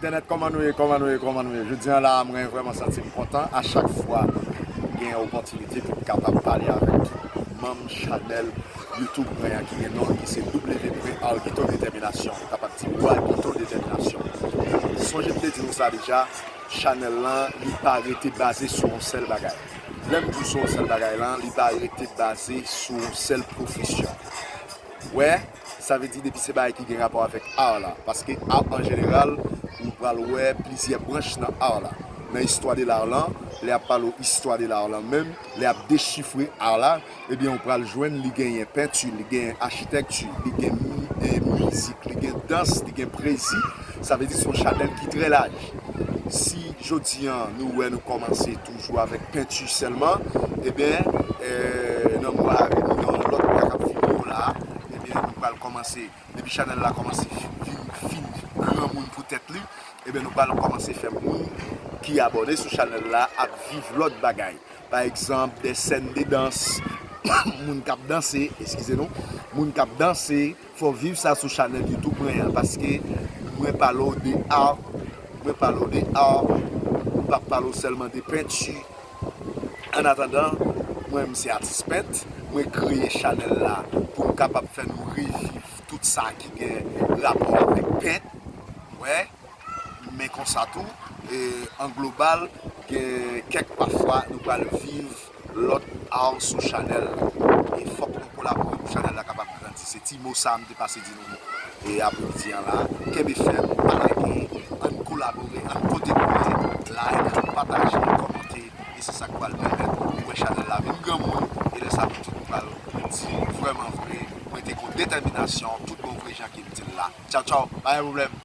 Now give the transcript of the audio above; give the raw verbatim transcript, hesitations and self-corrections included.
Entènèt, kòman nou ye, kòman nou ye, kòman nou ye? Jodi an la, mwen vrèman santi m kontan a chak fwa m gen opòtinite pou m kapab pale avèk tout manm chanèl YouTube mwen an ki gen non ki se W pwen Argito Determination. Ou kapab di Wagito Determination. Sonje m te di nou sa deja, chanèl lan, li pa rete baze sou yon sèl bagay. Lè m di w sou yon sèl bagay lan, li pa rete baze sou yon sèl pwofesyon. Wè, sa vle di depi se bagay ki gen rapò avèk art la. Paske art an jeneral, ou pral wè plizyè branch nan art la. Nan istwa de lar lan, lè y ap pale w istwa de lar lan menm, lè y ap dechifre art la, ebyen ou pral jwenn li genyen penti, li genyen achitèkti, li gen mi- e, mizik, li gen dans, li gen pwezi. Sa vle di se yon chanèl ki trè laj. Si jodi an nou wè nou kòmanse toujou avèk penti sèlman, ebyen, e, nan mwa a vini, nan lòt mwa k ap vini yo la, ebyen, nou pral kòmanse, depi chanèl la kòmanse vin fin granmoun pou tèt li, ebyen, nou pral kòmanse fè moun ki abòne sou chanèl la ap viv lòt bagay. Pa egzanp, de sèn de dans, moun k ap danse, eskize nou, moun k ap danse, fò w viv sa sou chanèl YouTube mwen an, paske mwen pale w de art, mwen pale w de art, m p ap pale w sèlman de penti. Annatandan, mwen menm se atis pent, mwen kreye chanèl la pou m kapab fè nou reviv tout sa ki gen rapò avèk pent. Wè, men konsa tou, e, an global, gen kèk pafwa nou pral viv lòt art sou chanèl la. E fòk nou kolabore pou chanèl la kapab grandi. Se ti mo sa a m te pase di nou, e, apremidi an la. Kenbe fèm, pa lage, ann kolabore, ann pote kole, like, pataje, kòmante, e se sa k pral pèmèt ou wè chanèl la vin granmoun, e lè sa a nou tout pral di vrèman vre, mwen te gon detèminasyon, tout bon vre jan ke m di l la. Tchaw, tchaw, pa gen pwoblèm.